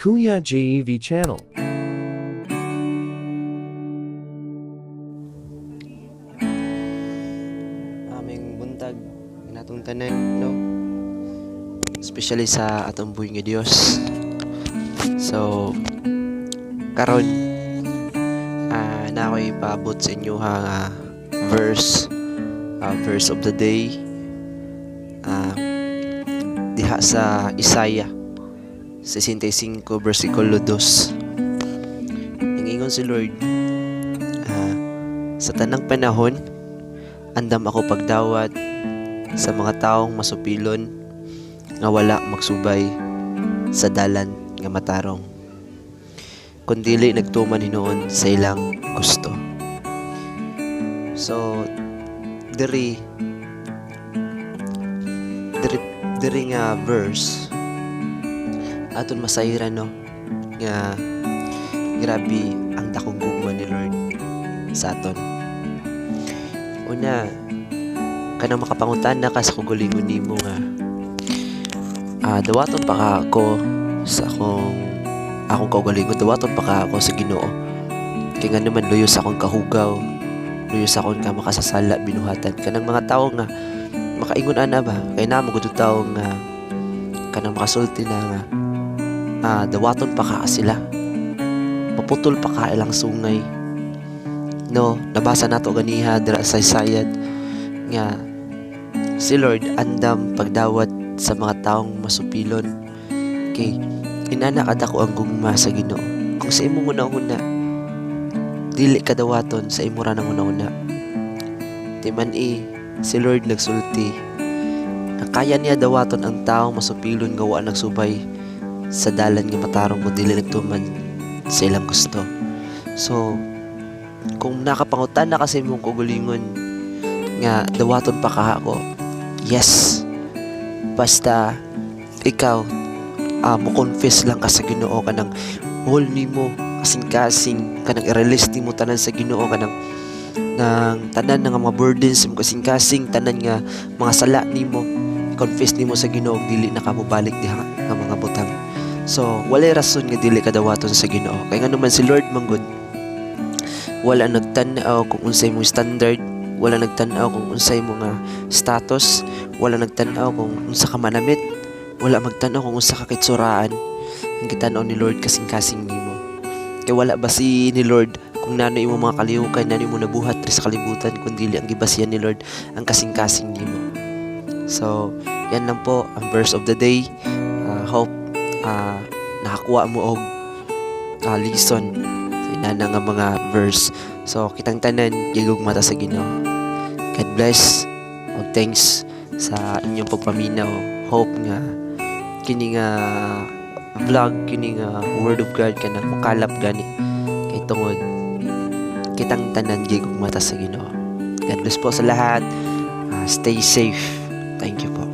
Kuya JEV Channel. Aming buntag natong tanan, no, especially sa atong buhi nga Dios. So karon, na ako'y ipaabot sa inyo ha nga verse, verse of the day, diha sa Isaiah 65 versikulo 2. Ingon si Lord, "Sa tanang panahon andam ako pagdawat sa mga taong masupilon nga wala magsubay sa dalan nga matarong, kun dili nagtuman hinuon sa ilang gusto." So diri nga verse aton masayran, no, nga grabe ang dakong gugma ni Lord sa aton. Una, kanang makapangutan na ka sa kaugalingon nimo nga dawaton pa ka ako sa akong kaugalingon, dawaton pa ka ako sa Ginoo, kay nga naman luyo sa akong kahugaw, luyo sa akong ka makasasala binuhatan. Kanang mga tawo nga makaingon ana ba, kay naa gud tawo nga kanang makasulti na nga dawaton pa ka sila, maputol pa ka ilang sungay, no? Nabasa nato ganiha dira sa Isaiah nga si Lord andam pagdawat sa mga taong masupilon, kay inana kadako ang gugma sa Ginoo. Kung sa imong una-una dili ka dawaton sa imo ra nang una-una, timan i si Lord nagsulti nga kaya niya dawaton ang taong masupilon nga wa nagsubay sa dalan nga matarong kung dili nagtuman sa ilang gusto. So kung nakapangutan na kasi imong kaugalingon nga dawaton pa ka ako, yes, basta ikaw mo confess lang ka sa Ginoo, kanang whole nimo kasing-kasing, kanang i-release nimo tanan sa Ginoo, kanang nang tanan nga mga burdens mo kasing-kasing, tanan nga mga sala nimo confess nimo sa Ginoo, dili na ka mobalik diha nga mga butang. So walay rason nga dili ka dawaton sa Ginoo, kay ngano man si Lord manggod wala nagtan-aw kung unsay mong standard, wala nagtan-aw kung unsay mo nga status, wala nagtan-aw kung unsa ka manamit, wala magtan-aw kung unsa ka kitsuraan. Ang gitan-aw ni Lord, kasing-kasing nimo, kay wala basi ni Lord kung nano imo mga kalihukan, nano imo nabuhat diri sa kalibutan, kun dili ang gibasihan ni Lord ang kasing-kasing nimo. So yan lang po ang verse of the day. Hope nakakuha mo og lesson sa inana nga mga verse. So kitang tanan gigugma ta sa Ginoo. God bless ug thanks sa inyong pagpaminaw. Hope nga kini nga vlog, kini nga word of God, kanang mukalap gani, kay tungod kitang tanan gigugma ta sa Ginoo. God bless po sa lahat. Stay safe. Thank you po.